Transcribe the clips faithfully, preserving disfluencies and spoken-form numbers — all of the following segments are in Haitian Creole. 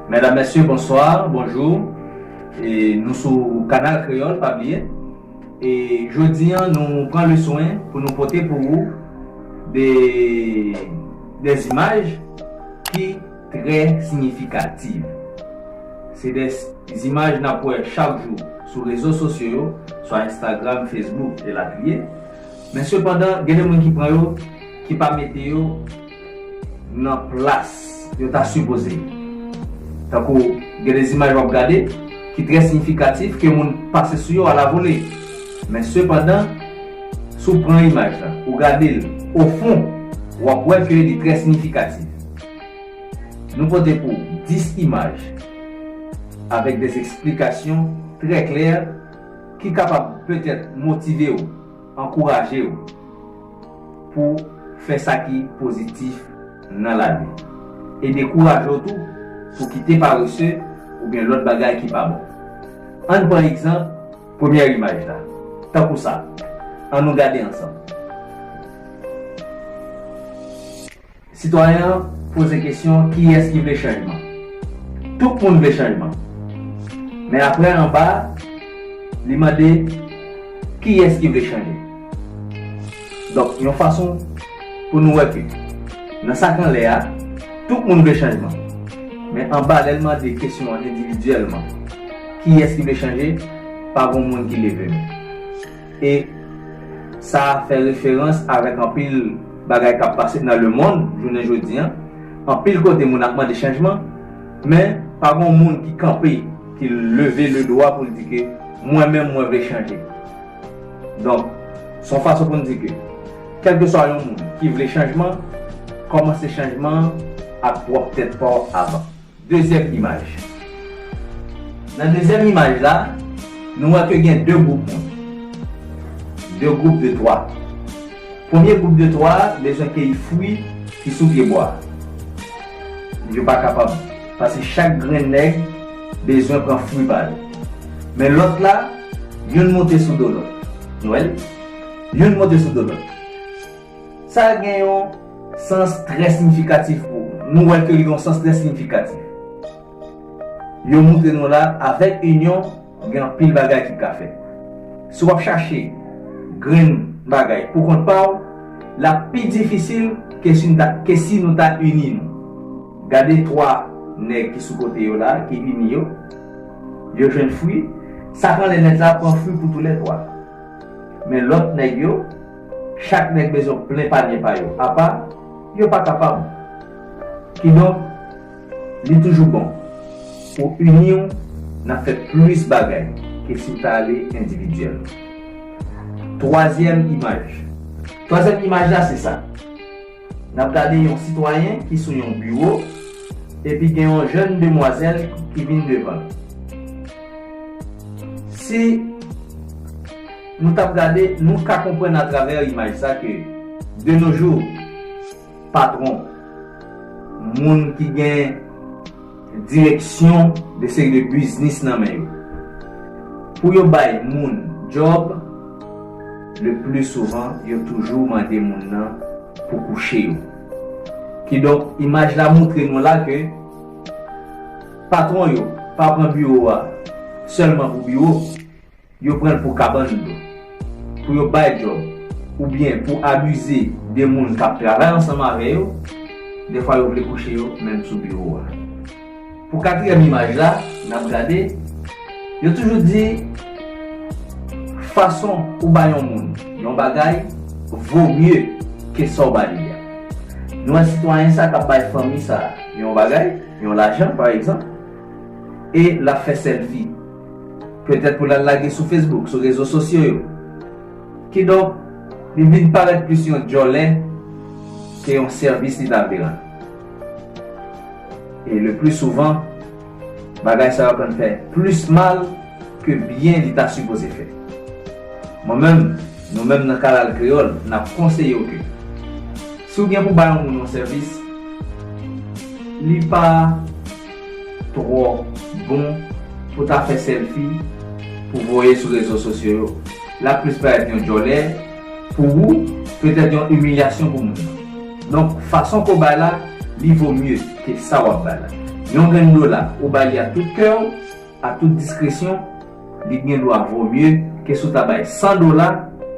Medam, mesye, bonswa, bonjou. E nou sou Kanal Kreyòl, pa bliye. E jodi a, nou pran le swen pou nou pote pou ou de, de imaj ki trè siyifikatif. Se de imaj n ap wè chak jou sou rezo sosyo yo, swa Instagram, Facebook, elatriye. Men sepandan, gen de moun ki pran yo, ki pa mete yo nan plas yo ta sipoze. Tankou gen de imaj w ap gade ki trè siyifikatif ke moun pase sou yo alavole. Men sepandan, si w pran imaj la, ou gade l ofon, w ap wè ke li trè siyifikatif. Nou pote pou dis imaj avèk de eksplikasyon trè klè ki kapab petèt motive w, ankouraje w pou fè sa ki pozitif nan lavi e dekouraje w tou pou kite parese oubyen lòt bagay ki pa bon. Ann pran egzanp premyè imaj la. Tankou sa, ann nou gade ansanm. Sitwayen an poze kesyon, kiyès ki vle chanjman? Tout moun vle chanjman. Men apre, anba, li mande, kiyès ki vle chanje? Donk, yon fason pou nou wè ke nan sa k anlè a, tout moun vle chanjman. Men anba, lè l mande kesyon an endividyèlman, kiyès ki vle chanje? Pa gen moun ki leve men. E sa fè referans avèk anpil bagay k ap pase nan lemonn jounen jodi a. Anpil kote moun ap mande chanjman, men pa gen moun ki kanpe, ki leve ledwa pou l di ke mwen menm mwen vle chanje. Donk, se yon fason pou n di ke kèlkeswa yon moun ki vle chanjman, kòmanse chanjman an ak pwòp tèt pa w avan. Dezyèm imaj. Nan dezyèm imaj la, nou wè ke gen de gwoup moun. De gwoup de twa. Premye gwoup de twa a bezwen keyi fwi ki sou pye bwa. Yo pa kapab, paske chak grenn nèg bezwen pran fwi pa yo. Men lòt la, youn monte sou do lòt. Nou wè l? Youn monte sou do lòt. Sa gen yon sans trè siyifikatif pou ou. Nou wè ke li gen yon sans trè siyifikatif. Yo montre nou la, avèk inyon, gen anpil bagay ki ka fèt. Si w ap chache grenn bagay pou kont pa w, l ap pi difisil ke si n ta, ke si nou ta ini nou. Gade twa nèg ki sou kote yo la, ki ini yo. Yo jwenn fwi. Sa k anlè nèt la pran fwi pou toulètwa. Men lòt nèg yo, chak nèg bezwen plen panye pa yo apa, yo pa kapab. Kidonk, li toujou bon pou ini w, n ap fè plis bagay ke si w ta ale endividyèl. Twazyèm imaj. Twazyèm imaj la, se sa. N ap gade yon sitwayen ki sou yon biwo, epi gen yon jèn demwazèl ki vin devan l. Si nou t ap gade, nou ka konprann atravè imaj sa ke, de nos jours, patwon, moun ki gen direksyon de seri de biznis nan men yo. Pou yo bay moun djòb, le pli souvan, yo toujou mande moun nan pou kouche yo. Kidonk, imaj la montre nou la ke patwon yo pa pran biwo a sèlman pou biwo, yo pran l pou kabann do, pou yo bay djòb, oubyen pou abize de moun k ap travay ansanm avè yo, defwa yo vle kouche yo menm sou biwo a. Pou katriyèm imaj la, n ap gade, yo toujou di, fason ou bay yon moun yon bagay vo mye ke sa w ba li a. Nou wè sitwayen sa k ap bay fanmi sa yon bagay, yon lajan, pa egzanp, e l ap fè sèlfi. Petèt pou l al lage sou Facebook, sou rezo sosyo yo. Kidonk, li vin parèt plis yon djòlè ke yon sèvis li ta vle rann. E le pli souvan, bagay sa yo konn fè plis mal ke byen li ta sipoze fè. Mwen menm, nou menm nan Kanal Kreyòl, n ap konseye w ke si w gen pou bay yon moun yon sèvis, li pa twò bon pou ta fè sèlfi pou voye sou rezo sosyo yo. L ap plis parèt yon djòlè pou ou, petèt yon imilyasyon pou moun nan. Donk, fason ke w bay la, li vo mye ke sa w ap bay la. Yon grenn dola, ou bay li ak tout kè w, ak tout diskresyon, li gen dwa vo mye ke si w ta bay san dola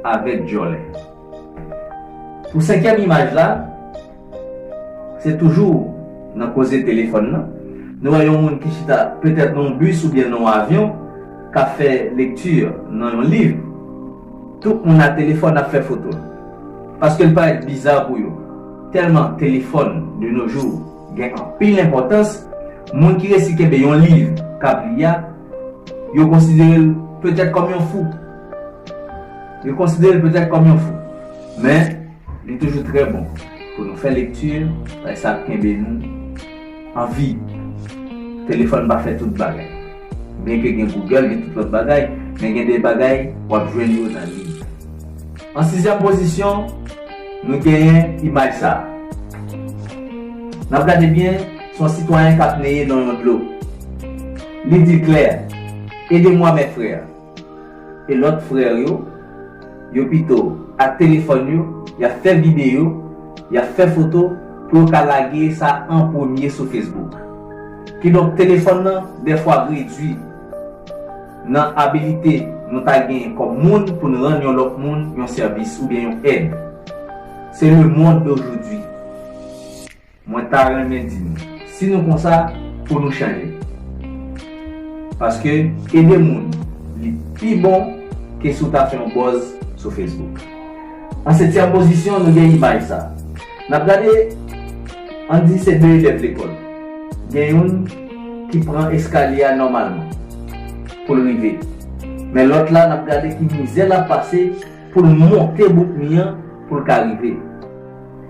avèk djòlè. Pou senkyèm imaj la, se toujou nan koze telefòn nan. Nou wè yon moun ki chita petèt nan yon bis oubyen nan yon avyon, k ap fè lekti nan yon liv. Tout moun ak telefòn ap fè foto. Paske l parèt biza pou yo. Tèlman telefòn de nos jours gen anpil enpòtans, moun ki resi kenbe yon liv k ap li a, yo konsidere l petèt kòm yon fou. Yo konsidere l petèt kòm yon fou. Men, li toujou trè bon pou nou fè lekti, paske sa ap kenbe nou an vi. Telefòn pa fè tout bagay. Byenke gen Google, gen tout lòt bagay, men gen de bagay w ap jwenn yo nan liv. An sizyèm pozisyon, nou genyen imaj sa a. N ap gade byen, se yon sitwayen k ap neye nan yon dlo. Li di klè, Aidez-moi, mes frères. E lòt frè yo, yo pito ak telefòn yo, y ap fè videyo, y ap fè foto pou yo ka lage sa an premye sou Facebook. Kidonk, telefòn nan dèfwa redui nan abilite nou ta genyen kòm moun pou n rann yon lòt moun yon sèvis oubyen yon èd. Se le monde d'aujourd'hui. Mwen ta renmen di nou, si nou konsa, pou nou chanje. Paske ede moun, li pi bon ke si w ta fè yon buzz sou Facebook. An setyèm pozisyon, nou gen imaj sa. N ap gade, ann di se de elèv lekòl. Gen youn ki pran eskalye a nòmalman pou l rive. Men lòt la, n ap gade ki mizè l ap pase pou l monte bout mi an pou l ka rive.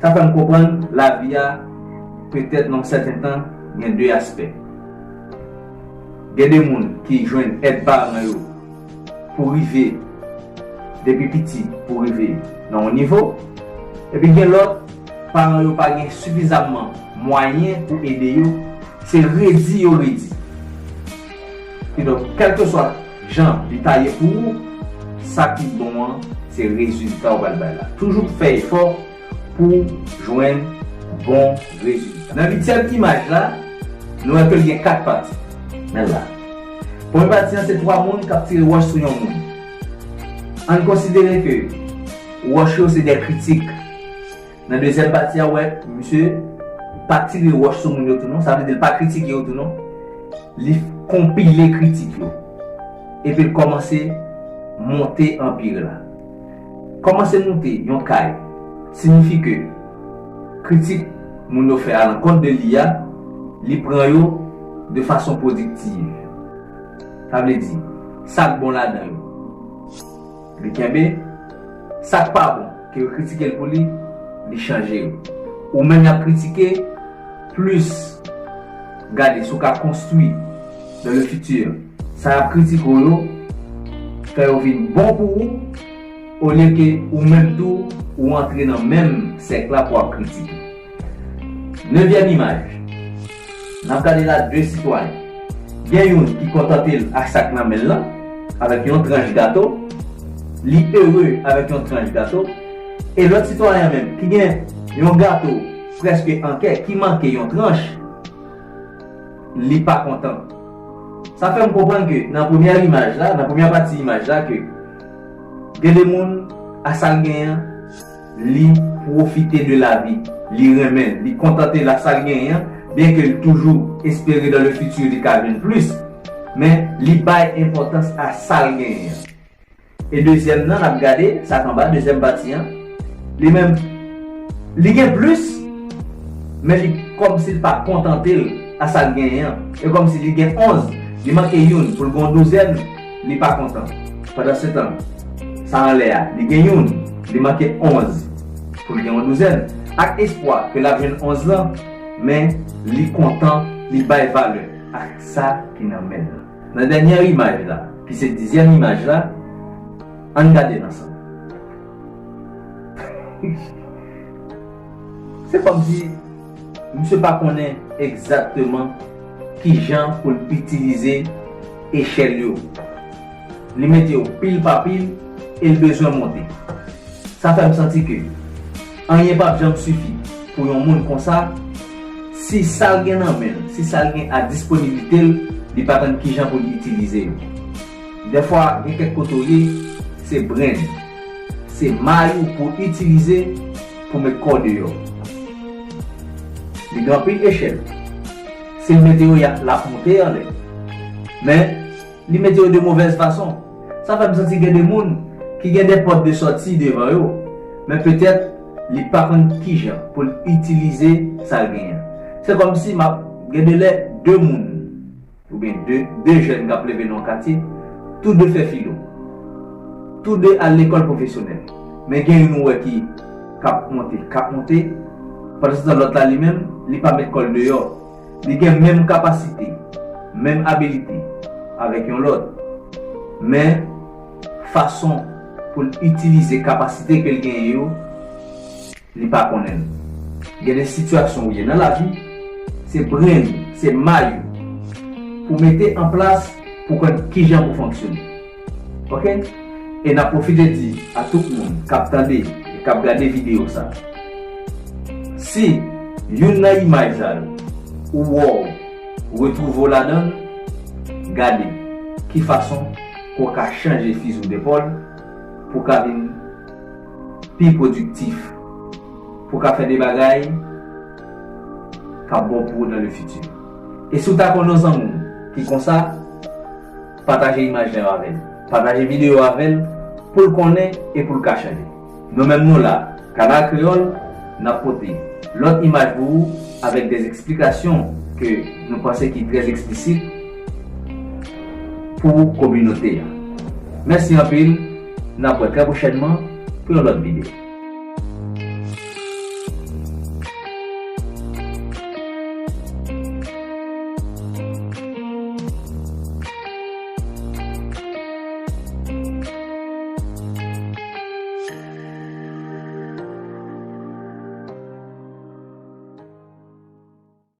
Sa fè n konprann lavi a, petèt nan yon sèten tan, gen de aspè. Gen de moun ki jwenn èd paran yo pou rive, depi piti, pou rive nan yon nivo. Epi gen lòt, paran yo pa gen sifizamman mwayen pou ede yo, se redi yo redi. Kidonk, kèlkeswa jan li ta ye pou ou, sa ki bon an, se rezilta w pral bay la. Toujou fè efò pou jwenn bon rezilta. Nan uityèm imaj la, nou wè ke l gen kat pati. Men l la. Premye pati an, se twa moun k ap tire wòch sou yon moun. Ann konsidere ke wòch yo se de kritik. Nan dezyèm pati a, w wè misye pa tire wòch sou moun yo tou non, sa vle di l pa kritike yo tou non. Li konpile kritik yo. Epi l kòmanse monte anpil la. Kòmanse moute yon kay siyifi ke kritik moun yo fè alankont de li a, li pran yo de fason pwodiktiv. Sa vle di, sa k bon ladan yo, li kenbe, sa k pa bon, ke yo kritike l pou li, li chanje yo. Ou menm y ap kritike, plis gade si w ka konstwi dans le futur. Sa y ap kritike w yo, fè yo vin bon pou ou, olye ke ou menm tou, ou antre nan menm sèk la pou w ap kritike. Nevyèm imaj. N ap gade la de sitwayen. Gen youn ki kontante l ak sa k nan men l lan, avèk yon tranch gato. Li ere avèk yon tranch gato. E lòt sitwayen an menm, ki gen yon gato prèske an kè, ki manke yon tranch, li pa kontan. Sa fè m konprann ke nan premyè imaj la, nan premyè pati imaj la, ke gen de moun, a sa l genyen an, li pwofite de lavi, li renmen l, li kontante l a sa l genyen an, byenke l toujou espere dans le futur li ka jwenn plis, men li bay enpòtans a sa l genyen an. E dezyèm nan, n ap gade, sa k anba, dezyèm pati an, li menm, li gen plis, men li kòmsi l pa kontante l a sa l genyen an. E kòmsi li gen onz, li manke youn pou l gen yon douzèn, li pa kontan. Pandansetan, sa anlè a, li gen youn, li manke onz pou l gen yon douzèn, ak espwa ke l ap jwenn onz lan, men li kontan, li bay valè ak sa ki nan men l. Nan dènyè imaj la, ki se dizyèm imaj la, ann gade l ansanm. Se kòmsi misye pa konnen egzakteman kijan pou l itilize echèl yo. Li mete yo pil pa pil e l bezwen monte. Sa fè m santi ke anyen p ap janm sifi pou yon moun konsa Si sa l gen nan men l, si sa l gen a disponiblite l, li pa konn kijan pou l itilize yo. Dèfwa, gen kèk kote w ye, se brenn, se may ou pou w itilize pou met kò w deyò. Li gen anpil echèl. Si l mete yo, y ap, l ap monte anlè. Men, li mete yo de movèz fason. Sa fè m santi gen de moun ki gen de pòt de sòti devan yo, men petèt li pa konn kijan pou l itilize sa l genyen. Se kòmsi m ap gen de lè de moun, oubyen de, de jèn k ap leve nan yon katye, tou de fè filo, tou de al lekòl pwofesyonèl, men gen youn ou wè ki k ap monte, k ap monte, pandan se tan lòt la li menm, li pa met kò l deyò. Li gen menm kapasite, menm abilite avèk yon lòt, men fason pou l itilize kapasite ke l genyen yo, li pa konnen l. Gen de sitiyasyon ou ye nan lavi, se brenn, se may ou pou mete an plas pou konn kijan pou fonksyone. Oke? E n ap pwofite di a tout moun k ap tande e k ap gade videyo sa, si youn nan imaj sa yo ou wè w retwouve w ladan l, gade ki fason ke w ka chanje fizi w depòl pou w ka vin pi pwodiktif, pou w ka fè de bagay k ap bon pou ou dans le futur. E si w ta konnen yon zanmi w ki konsa, pataje imaj la yo avè l. Pataje videyo avè l pou l konnen e pou l ka chanje. Nou menm nou la, Kanal Kreyòl, n ap pote lòt imaj pou ou avèk de eksplikasyon ke nou panse ki trè eksplisit pou kominote a. Mèsi anpil, n ap wè trè pwochènman pou yon lòt videyo.